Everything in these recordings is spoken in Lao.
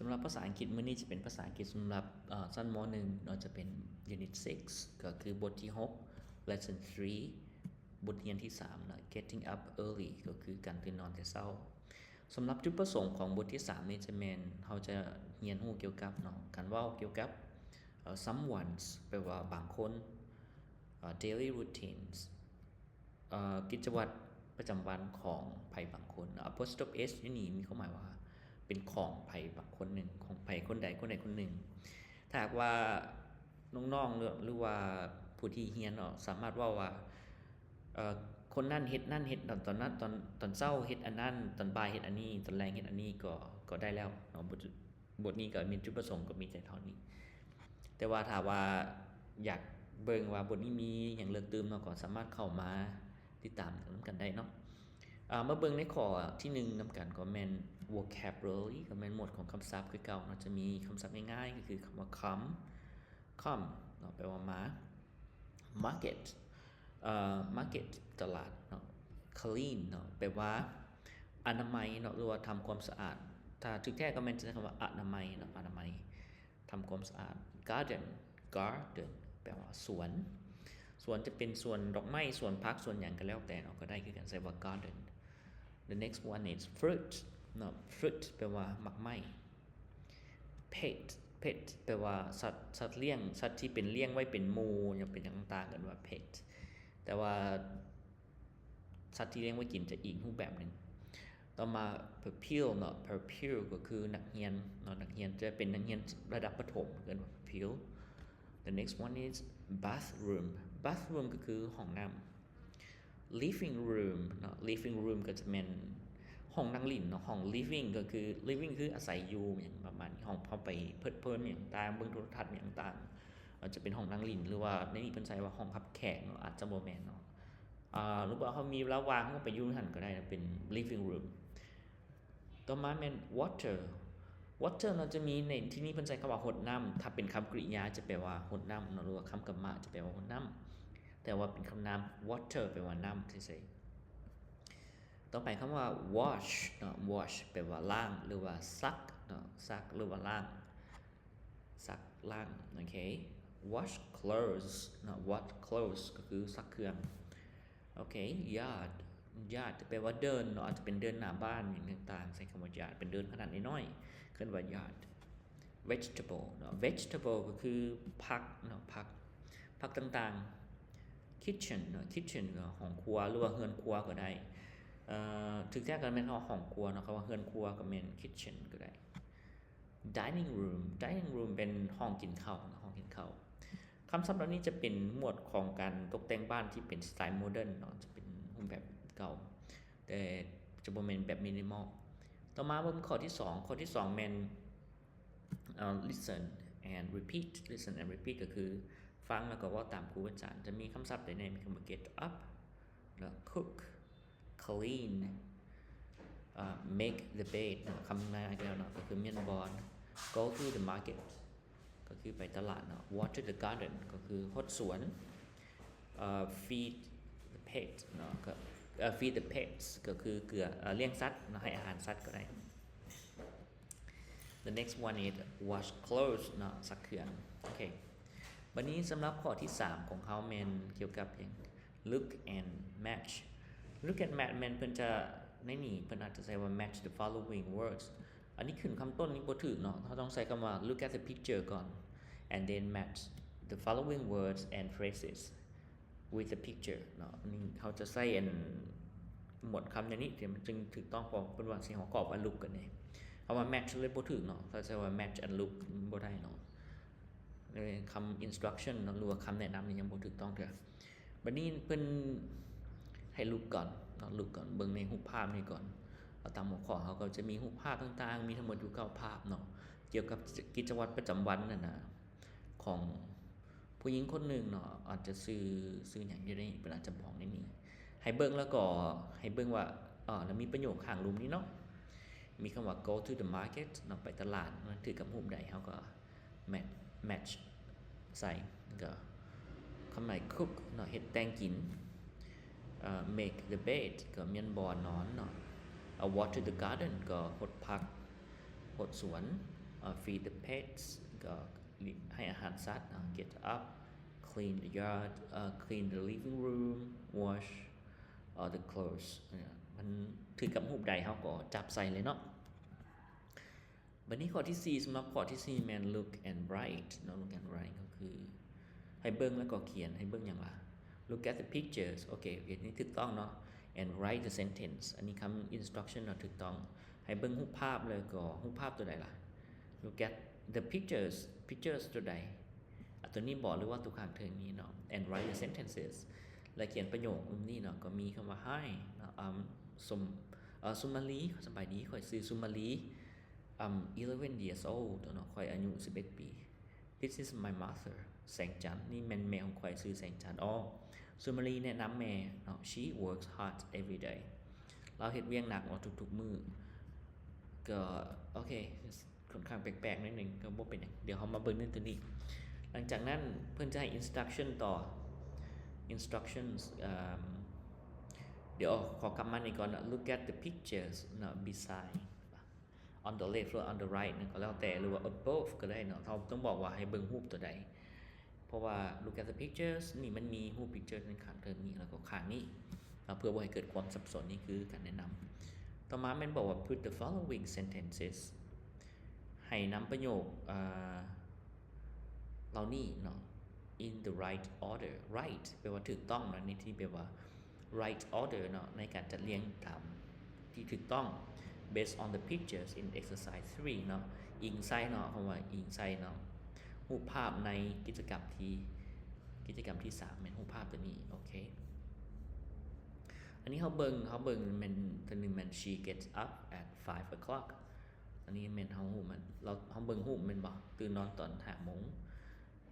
ສຳລັບພາສາອັງກິດມື້ນີ້ຈະເປັນພາສາອັງກິດສຳລັບ ເອີ ຊັ້ນ ມ.ໜຶ່ງ ເນາະ ຈະເປັນ Unit six ກໍຄືບົດທີຫົກ Lesson three ບົດຮຽນທີສາມເນາະ Getting up early ກໍຄືການຕື່ນນອນແຕ່ເຊົ້າ. ສຳລັບຈຸດປະສົງຂອງບົດທີສາມນີ້ຈະແມ່ນເຮົາຈະຮຽນຮູ້ກ່ຽວກັບເນາະ ການເວົ້າກ່ຽວກັບ ເອີ someone's ແປວ່າບາງຄົນ, ເອີ daily routines ເອີ ກິດຈະວັດປະຈຳວັນຂອງໃຜບາງຄົນ. apostrophe s ຢູ່ນີ້ມີຄວາມໝາຍວ່າເປັນຂອງໃຜບາງຄົນໜຶ່ງ, ຂອງໃຜຄົນໃດຄົນໃດຄົນໜຶ່ງ. ຖ້າຫາກວ່ານ້ອງໆ ຫຼືວ່າຜູ້ທີ່ຮຽນເນາະ ສາມາດເວົ້າວ່າ ເອີ ຄົນນັ້ນເຮັດນັ້ນເຮັດຕອນນັ້ນ ຕອນ ຕອນເຊົ້າເຮັດອັນນັ້ນ ຕອນບ່າຍເຮັດອັນນີ້ ຕອນແລງເຮັດອັນນີ້ ກໍ ກໍໄດ້ແລ້ວເນາະ. ບົດ ບົດນີ້ກໍມີຈຸດປະສົງກໍມີແຕ່ເທົ່ານີ້. ແຕ່ວ່າຖ້າວ່າຢາກເບິ່ງວ່າບົດນີ້ມີຫຍັງເພີ່ມເຕີມເນາະ ກໍສາມາດເຂົ້າມາຕິດຕາມນຳກັນໄດ້ເນາະ. ເອີ ມາເບິ່ງໃນຂໍ້ທີໜຶ່ງນຳກັນ ກໍແມ່ນ vocabulary ກໍແມ່ນໝວດຂອງຄຳສັບຄືເກົ່າເນາະ. ຈະມີຄຳສັບງ່າຍໆ ກໍຄືຄຳວ່າ come come ເນາະ ແປວ່າມາ. market ເອີ market ຕະຫຼາດເນາະ. clean ເນາະ ແປວ່າອະນາໄມເນາະ ຫຼືວ່າທຳຄວາມສະອາດ. ຖ້າຖືກແທ້ກໍແມ່ນຈະໃຊ້ຄຳວ່າອະນາໄມເນາະ ອະນາໄມ ທຳຄວາມສະອາດ. garden garden ແປວ່າສວນ. ສວນຈະເປັນສວນດອກໄມ້ ສວນຜັກ ສວນຫຍັງກໍແລ້ວແຕ່ເນາະ ກໍໄດ້ຄືກັນ ໃຊ້ວ່າ garden. The next one is fruit ເນາະ fruit ແປວ່າໝາກໄມ້. pet pet ແປວ່າສັດ ສັດລ້ຽງ ສັດທີ່ເປັນລ້ຽງໄວ້ເປັນໝູ່ ຫຍັງເປັນຫຍັງຕ່າງໆ ເອີ້ນວ່າ pet. ແຕ່ວ່າສັດທີ່ລ້ຽງໄວ້ກິນຈະອີກຮູບແບບໜຶ່ງ. ຕໍ່ມາ pupil ເນາະ pupil ກໍຄືນັກຮຽນເນາະ ນັກຮຽນ ຈະເປັນນັກຮຽນລະດັບປະຖົມ ເອີ້ນວ່າ pupil. The next one is bathroom bathroom ກໍຄືຫ້ອງນ້ຳ. living room ເນາະ living room ກໍຈະແມ່ນຫ້ອງນັ່ງຫຼິ້ນເນາະ ຫ້ອງ living ກໍຄື living ຄືອາໄສຢູ່ ຫຍັງປະມານນີ້ ຫ້ອງເຮົາໄປເພີດເພີນຫຍັງຕ່າງ ເບິ່ງໂທລະທັດຫຍັງຕ່າງ ອາດຈະເປັນຫ້ອງນັ່ງຫຼິ້ນ ຫຼືວ່າໃນນີ້ເພິ່ນໃຊ້ວ່າຫ້ອງຮັບແຂກເນາະ ອາດຈະບໍ່ແມ່ນເນາະ. ອາ ຫຼືວ່າເຮົາມີເວລາວ່າງ ເຮົາໄປຢູ່ຫັ້ນກໍໄດ້ ເປັນ living room. ຕໍ່ມາແມ່ນ water water ເນາະ ຈະມີໃນທີ່ນີ້ເພິ່ນໃຊ້ຄຳວ່າຫົດນ້ຳ ຖ້າເປັນຄຳກະລິຍາຈະແປວ່າຫົດນ້ຳເນາະ ຫຼືວ່າຄຳກຳມະຈະແປວ່າຫົດນ້ຳ ແຕ່ວ່າເປັນຄຳນາມ water ແປວ່ານ້ຳເສີຍໆ. ຕໍ່ໄປຄຳວ່າ wash ເນາະ wash ແປວ່າລ້າງ ຫຼືວ່າຊັກເນາະ ຊັກ ຫຼືວ່າລ້າງ ຊັກລ້າງ ໂອເຄ. wash clothes ເນາະ wash clothes ກໍຄືຊັກເຄື່ອງ. ໂອເຄ yard yard ແປວ່າເດີ່ນເນາະ ອາດຈະເປັນເດີ່ນໜ້າບ້ານຫຍັງຕ່າງໆ ໃຊ້ຄຳວ່າ yard ເປັນເດີ່ນຂະໜາດນ້ອຍໆ ເອີ້ນວ່າ yard. vegetable ເນາະ vegetable ກໍຄືຜັກເນາະ ຜັກ ຜັກຕ່າງໆ. kitchen ເນາະ kitchen ກໍຫ້ອງຄົວ ຫຼືວ່າເຮືອນຄົວກໍໄດ້ ເອີ ຖືກແທ້ກໍແມ່ນຫ້ອງຄົວເນາະ ຄຳວ່າເຮືອນຄົວກໍແມ່ນ kitchen ກໍໄດ້. dining room dining room ເປັນຫ້ອງກິນເຂົ້າເນາະ ຫ້ອງກິນເຂົ້າ. ຄຳສັບເຫຼົ່ານີ້ຈະເປັນໝວດຂອງການຕົກແຕ່ງບ້ານທີ່ເປັນສະໄຕໂມເດີນເນາະ ຈະເປັນຮູບແບບເກົ່າ ແຕ່ຈະບໍ່ແມ່ນແບບມິນິມອລ. ຕໍ່ມາເບິ່ງຂໍ້ທີສອງ ຂໍ້ທີສອງແມ່ນ ເອີ listen and repeat listen and repeat ກໍຄືຟັງແລ້ວກໍເວົ້າຕາມຄູອາຈານ. ຈະມີຄຳສັບໃດແດ່ ມີຄຳວ່າ get up ແລ້ວ cook clean ເອີ make the bed ເນາະ ຄຳງ່າຍໆແລ້ວເນາະ ກໍຄືມ້ຽນບອນ. go to the market ກໍຄືໄປຕະຫຼາດເນາະ. water the garden ກໍຄືຫົດສວນ. ເອີ feed the pet ເນາະ ກໍ ເອີ feed the pets ກໍຄືເກືອ ເອີ ລ້ຽງສັດເນາະ ໃຫ້ອາຫານສັດກໍໄດ້. the next one is wash clothes ເນາະ ຊັກເຄື່ອງ. ໂອເຄ ບັດນີ້ສຳລັບຂໍ້ທີສາມຂອງເຮົາແມ່ນກ່ຽວກັບຫຍັງ? look and match look and match ແມ່ນເພິ່ນຈະ ໃນນີ້ເພິ່ນອາດຈະໃຊ້ວ່າ match the following words. ອັນນີ້ຂຶ້ນຄຳຕົ້ນນີ້ບໍ່ຖືກເນາະ ເຮົາຕ້ອງໃຊ້ຄຳວ່າ look at the picture ກ່ອນ and then match the following words and phrases with the picture ເນາະ. ອັນນີ້ເຮົາຈະໃຊ້ອັນໝວດຄຳແນວນີ້ ມັນຈຶ່ງຖືກຕ້ອງ ເພາະເພິ່ນວ່າຊິເຮົາກອບວ່າ look ກັນເດ້. ຄຳວ່າ match ເລີຍບໍ່ຖືກເນາະ ຖ້າໃຊ້ວ່າ match and look ບໍ່ໄດ້ເນາະ. ເອີ ຄຳ instruction ເນາະ ຫຼືວ່າຄຳແນະນຳນີ້ຍັງບໍ່ຖືກຕ້ອງເທື່ອ. ບັດນີ້ເພິ່ນໃຫ້ look ກ່ອນເນາະ look ກ່ອນ ເບິ່ງໃນຮູບພາບນີ້ກ່ອນ. ເອົາຕາມຫົວຂໍ້ເຮົາກໍຈະມີຮູບພາບຕ່າງໆ ມີທັງໝົດຢູ່ເກົ້າພາບເນາະ ກ່ຽວກັບກິດຈະວັດປະຈຳວັນນັ້ນນະ ຂອງຜູ້ຍິງຄົນໜຶ່ງເນາະ ອາດຈະຊື່ ຊື່ຫຍັງຢູ່ໃນນີ້ ເພິ່ນອາດຈະບອກໃນນີ້ ໃຫ້ເບິ່ງແລ້ວກໍໃຫ້ເບິ່ງວ່າ ເອີ ແລ້ວມີປະໂຫຍກຂ້າງລຸ່ມນີ້ເນາະ ມີຄຳວ່າ go to the market ເນາະ ໄປຕະຫຼາດ ມັນຖືກກັບຮູບໃດ ເຮົາກໍ match match ໃສ່ ແລ້ວກໍຄຳໃໝ cook ເນາະ ເຮັດແຕ່ງກິນ ເອີ make the bed ກໍມ້ຽນບ່ອນນອນເນາະ ເອົາ water the garden ກໍຫົດຜັກ ຫົດສວນ ເອີ feed the pets ກໍໃຫ້ອາຫານສັດເນາະ get up, clean the yard, ເອີ clean the living room, wash all the clothes ເອີ ມັນຖືກກັບຮູບໃດເຮົາກໍຈັບໃສ່ເລີຍເນາະ. ບັດນີ້ຂໍ້ທີສີ່ ສຳລັບຂໍ້ທີສີ່ແມ່ນ look and write ເນາະ look and write ກໍຄືໃຫ້ເບິ່ງແລ້ວກໍຂຽນ ໃຫ້ເບິ່ງຫຍັງລະ look at the pictures ໂອເຄ ໂອເຄ ນີ້ຖືກຕ້ອງເນາະ and write the sentence ອັນນີ້ຄຳ instruction ເນາະ ຖືກຕ້ອງ ໃຫ້ເບິ່ງຮູບພາບ ແລ້ວກໍຮູບພາບຕົວໃດລະ look at the pictures pictures ຕົວໃດ ອາ ຕົວນີ້ບໍ ຫຼືວ່າຕົວຂ້າງເທິງນີ້ເນາະ and write the sentences ແລະຂຽນປະໂຫຍກນີ້ເນາະ ກໍມີຄຳວ່າ Hi ເນາະ I'm ສົມ ເອີ ສຸມາລີ ສະບາຍດີ ຂ້ອຍຊື່ສຸມາລີ I'm eleven years old ເນາະ ຂ້ອຍອາຍຸສິບເອັດປີ. This is my mother ແສງຈັນ ນີ້ແມ່ນແມ່ຂອງຂ້ອຍ ຊື່ແສງຈັນ. ອໍ ສຸມາລີແນະນຳແມ່ເນາະ She works hard every day ລາວເຮັດວຽກໜັກເນາະ ທຸກໆມື້. ກໍ ໂອເຄ ຂ້ອນຂ້າງແປກໆໜ້ອຍໜຶ່ງ ກໍບໍ່ເປັນຫຍັງ ດຽວເຮົາມາເບິ່ງເລື່ອງຕົວນີ້. ຫຼັງຈາກນັ້ນເພິ່ນຈະໃຫ້ instruction ຕໍ່ instructions ເອີ ດຽວຂໍກັບມານີ້ກ່ອນເນາະ look at the pictures ເນາະ beside on the left ຫຼື on the right ນັ້ນກໍແລ້ວແຕ່ ຫຼືວ່າ above ກໍໄດ້ເນາະ ເຮົາຕ້ອງບອກວ່າໃຫ້ເບິ່ງຮູບຕົວໃດ ເພາະວ່າ look at the pictures ນີ້ມັນມີຮູບ picture ໃນຂ້າງເທິງນີ້ ແລ້ວກໍຂ້າງນີ້ເນາະ ເພື່ອບໍ່ໃຫ້ເກີດຄວາມສັບສົນ ນີ້ຄືການແນະນຳ. ຕໍ່ມາແມ່ນບອກວ່າ put the following sentences ໃຫ້ນຳປະໂຫຍກ ເອີ ເຫຼົ່ານີ້ເນາະ in the right order right ແປວ່າຖືກຕ້ອງເນາະ ໃນທີ່ແປວ່າ right order ເນາະ ໃນການຈັດລຽງຕາມທີ່ຖືກຕ້ອງ based on the pictures in exercise three ເນາະ ອີງໃສ່ເນາະ ຄຳວ່າອີງໃສ່ເນາະ ຮູບພາບໃນກິດຈະກຳທີ່ ກິດຈະກຳທີສາມ ແມ່ນຮູບພາບຕົວນີ້ ໂອເຄ. ອັນນີ້ເຮົາເບິ່ງ ເຮົາເບິ່ງແມ່ນ ຕົວໜຶ່ງແມ່ນ She gets up at five o'clock ອັນນີ້ແມ່ນເຮົາຮູ້ມັນ ເຮົາເບິ່ງຮູບແມ່ນບໍ່? ຕື່ນນອນຕອນຫ້າໂມງ.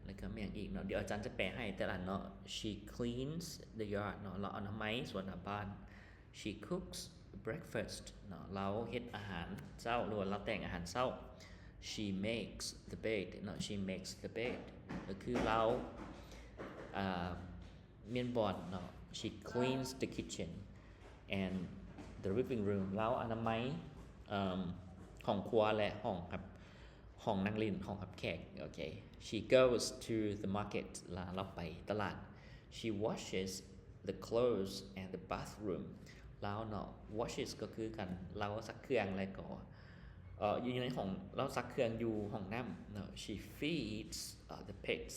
ແລ້ວກໍແມ່ນຫຍັງອີກເນາະ ດຽວອາຈານຈະແປໃຫ້ແຕ່ລະອັນເນາະ She cleans the yard ເນາະ ລາວອະນາໄມສວນໜ້າບ້ານ. She cooks breakfast ເນາະ ລາວເຮັດອາຫານເຊົ້າ ຫຼືວ່າລາວແຕ່ງອາຫານເຊົ້າ. She makes the bed ເນາະ She makes the bed ກໍຄືລາວ ອ່າ ແມ່ນບ່ອນເນາະ She cleans the kitchen and the living room ລາວອະນາໄມ ເອີ່ມ ຫ້ອງຄົວ ແລະ ຫ້ອງຮັບ ຫ້ອງນັ່ງຫຼິ້ນ ຫ້ອງຮັບແຂກ ໂອເຄ. She goes to the market ລາວໄປຕະຫຼາດ. She washes the clothes and the bathroom ລາວເນາະ washes ກໍຄືກັນ ລາວຊັກເຄື່ອງ ແລະ ກໍ ເອີ ຢູ່ໃນຫ້ອງ ລາວຊັກເຄື່ອງຢູ່ຫ້ອງນ້ຳເນາະ. She feeds, uh, the pets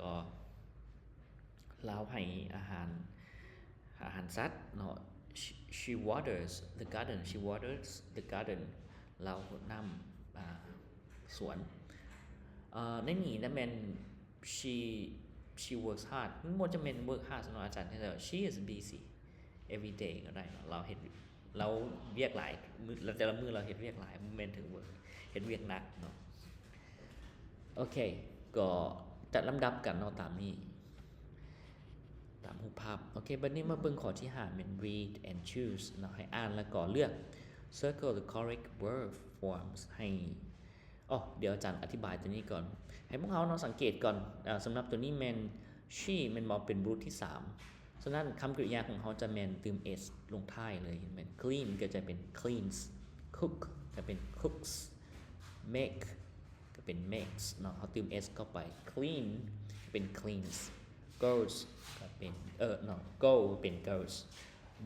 ກໍ ລາວໃຫ້ອາຫານ ອາຫານສັດເນາະ. She, she waters the garden. She waters the garden. ລາວຫົດນ້ຳ ອ່າ ສວນ. ເອີ ໃນນີ້ນະແມ່ນ she, she works hard. ມັນບໍ່ຈຳເປັນ work hard ເນາະອາຈານ. She is busy every day ກໍໄດ້ເນາະ. ລາວເຮັດ ລາວວຽກຫຼາຍ ມື້ ແຕ່ລະມື້ລາວເຮັດວຽກຫຼາຍ ບໍ່ແມ່ນເຖິງເຮັດວຽກໜັກເນາະ. ໂອເຄ ກໍຈັດລຳດັບກັນເນາະ ຕາມນີ້ ຕາມຮູບພາບ. ໂອເຄ ບັດນີ້ມາເບິ່ງຂໍ້ທີຫ້າ ແມ່ນ read and choose ເນາະ ໃຫ້ອ່ານແລ້ວກໍເລືອກ. Circle the correct verb forms ໃຫ້ ອໍ ດຽວອາຈານອະທິບາຍຕົວນີ້ກ່ອນ ໃຫ້ພວກເຮົາເນາະ ສັງເກດກ່ອນ. ເອີ ສຳລັບຕົວນີ້ແມ່ນ she ແມ່ນບໍ່ ເປັນບຸລຸດທີສາມ. ສະນັ້ນ ຄຳກະລິຍາຂອງເຮົາຈະແມ່ນຕື່ມ s ລົງທ້າຍເລີຍ ແມ່ນ clean ກໍຈະເປັນ cleans, cook ກໍເປັນ cooks, make ກໍເປັນ makes ເນາະ ເຮົາຕື່ມ s ເຂົ້າໄປ. Clean ເປັນ cleans, goes ກໍເປັນ ເອີ ເນາະ go ເປັນ goes,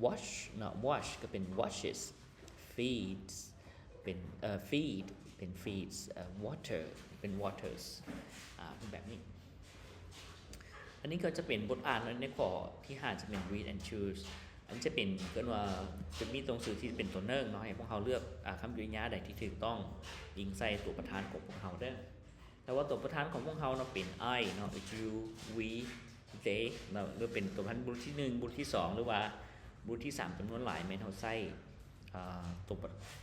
wash ເນາະ wash ກໍເປັນ washes, feeds ເປັນ ເອີ feed ເປັນ feeds, ເອີ water ເປັນ waters ອາ ເປັນແບບນີ້. ອັນນີ້ກໍຈະເປັນບົດອ່ານໃນຂໍ້ທີຫ້າ ຈະເປັນ read and choose. ອັນຈະເປັນ ເອີ້ນວ່າ ຈະມີຕົວໜັງສືທີ່ເປັນຕົວເນີກເນາະ ໃຫ້ພວກເຮົາເລືອກ ອາ ຄຳກະລິຍາໃດທີ່ຖືກຕ້ອງ ອີງໃສ່ຕົວປະທານຂອງພວກເຮົາເດີ້. ແຕ່ວ່າຕົວປະທານຂອງພວກເຮົາເນາະ ເປັນ I ເນາະ you, we, they ເນາະ ຫຼືເປັນຕົວປະທານບຸລຸດທີໜຶ່ງ ບຸລຸດທີສອງ ຫຼືວ່າບຸລຸດທີສາມ ຈຳນວນຫຼາຍ ແມ່ນເຮົາໃຊ້ ອາ ຕົວ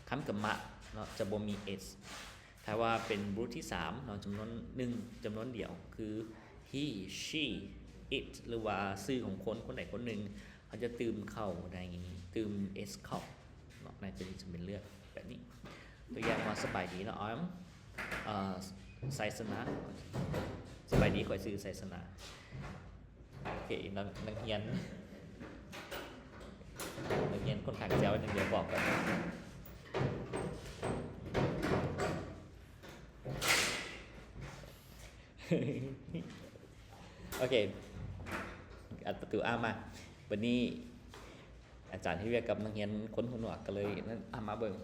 ຄຳກຳມະເນາະ ຈະບໍ່ມີ s. ຖ້າວ່າເປັນບຸລຸດທີສາມເນາະ ຈຳນວນໜຶ່ງ ຈຳນວນດຽວ ຄື he, she, it ຫຼືວ່າຊື່ຂອງຄົນ ຄົນໃດຄົນໜຶ່ງ ເຮົາຈະຕື່ມເຂົ້າໃນ ຕື່ມ s ເຂົ້າເນາະ ໃນຕົວນີ້ຈະເປັນເລືອກແບບນີ້. ຕົວຢ່າງວ່າ ສະບາຍດີເນາະ I'm ເອີ ໄຊຊະນະ. ສະບາຍດີ ຂ້ອຍຊື່ໄຊຊະນະ. ໂອເຄ ນັກ ນັກຮຽນ ນັກຮຽນຂ້ອນຂ້າງແຊວໜຶ່ງ ດຽວບອກກ່ອນ. ໂອເຄ ອັດປະຕູ ອາ ມາ. ບັດນີ້ອາຈານເຮັດວຽກກັບນັກຮຽນຄົນຫູໜວກ ກໍເລີຍນັ້ນ ອາ ມາເບິ່ງ.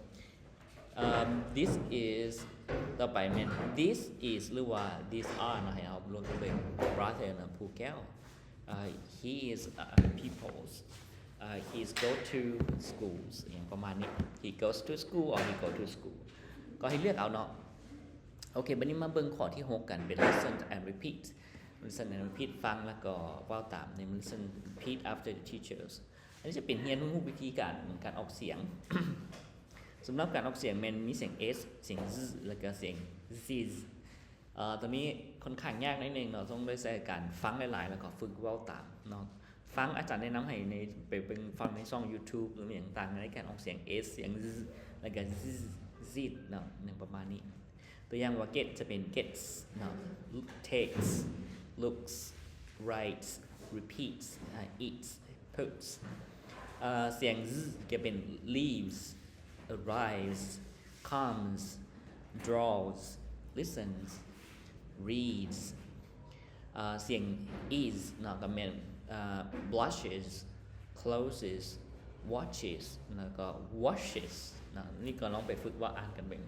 Um, this is ຕໍ່ໄປແມ່ນ this is ຫຼືວ່າ these are ເນາະ ໃຫ້ເຮົາລວມກັນເບິ່ງ. Brother ນະ ພູແກ້ວ. Uh, he is, uh, pupils. Uh, he is go to schools ຫຍັງປະມານນີ້. He goes to school or he go to school ກໍໃຫ້ເລືອກເອົາເນາະ. ໂອເຄ ບັດນີ້ມາເບິ່ງຂໍ້ທີຫົກກັນ ເປັນ listen and repeat. Listen and repeat ຟັງແລ້ວກໍເວົ້າຕາມ. Then listen, repeat after the teachers. ອັນນີ້ຈະເປັນຮຽນຮູ້ວິທີການ ການອອກສຽງ. ສຳລັບການອອກສຽງແມ່ນມີສຽງ s, ສຽງ z ແລ້ວກໍສຽງ zs. ເອີ ຕົວນີ້ຂ້ອນຂ້າງຍາກໜ້ອຍໜຶ່ງເນາະ, ຕ້ອງໄດ້ໃຊ້ການຟັງຫຼາຍໆ ແລ້ວກໍຝຶກເວົ້າຕາມເນາະ. ຟັງ ອາຈານແນະນຳໃຫ້ໃນ ໄປເບິ່ງຟັງໃນຊ່ອງ YouTube ຫຼືຫຍັງຕ່າງ ໃນການອອກສຽງ s, ສຽງ z ແລ້ວກໍ z, zit ເນາະ, ຫຍັງປະມານນີ້. ຕົວຢ່າງວ່າ get ຈະເປັນ gets ເນາະ, takes, looks, writes, repeats, ອາ eats, poops. ເອີ ສຽງ z ຈະເປັນ leaves, arrives, comes, draws, listens, reads. ເອີ ສຽງ s ເນາະ ກໍແມ່ນ ເອີ blushes, closes, watches ແລ້ວກໍ washes ເນາະ. ນີ້ກໍລອງໄປຝຶກເວົ້າອ່ານກັນເບິ່ງ.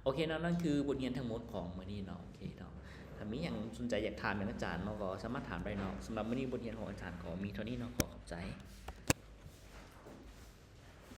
ໂອເຄເນາະ, ນັ້ນຄືບົດຮຽນທັງໝົດຂອງມື້ນີ້ເນາະ. ໂອເຄເນາະ, ຖ້າມີຫຍັງສົນໃຈຢາກຖາມຫຍັງອາຈານເນາະ ກໍສາມາດຖາມໄດ້ເນາະ. ສຳລັບມື້ນີ້ບົດຮຽນຂອງອາຈານກໍມີເທົ່ານີ້ເນາະ. ຂໍຂອບໃຈ.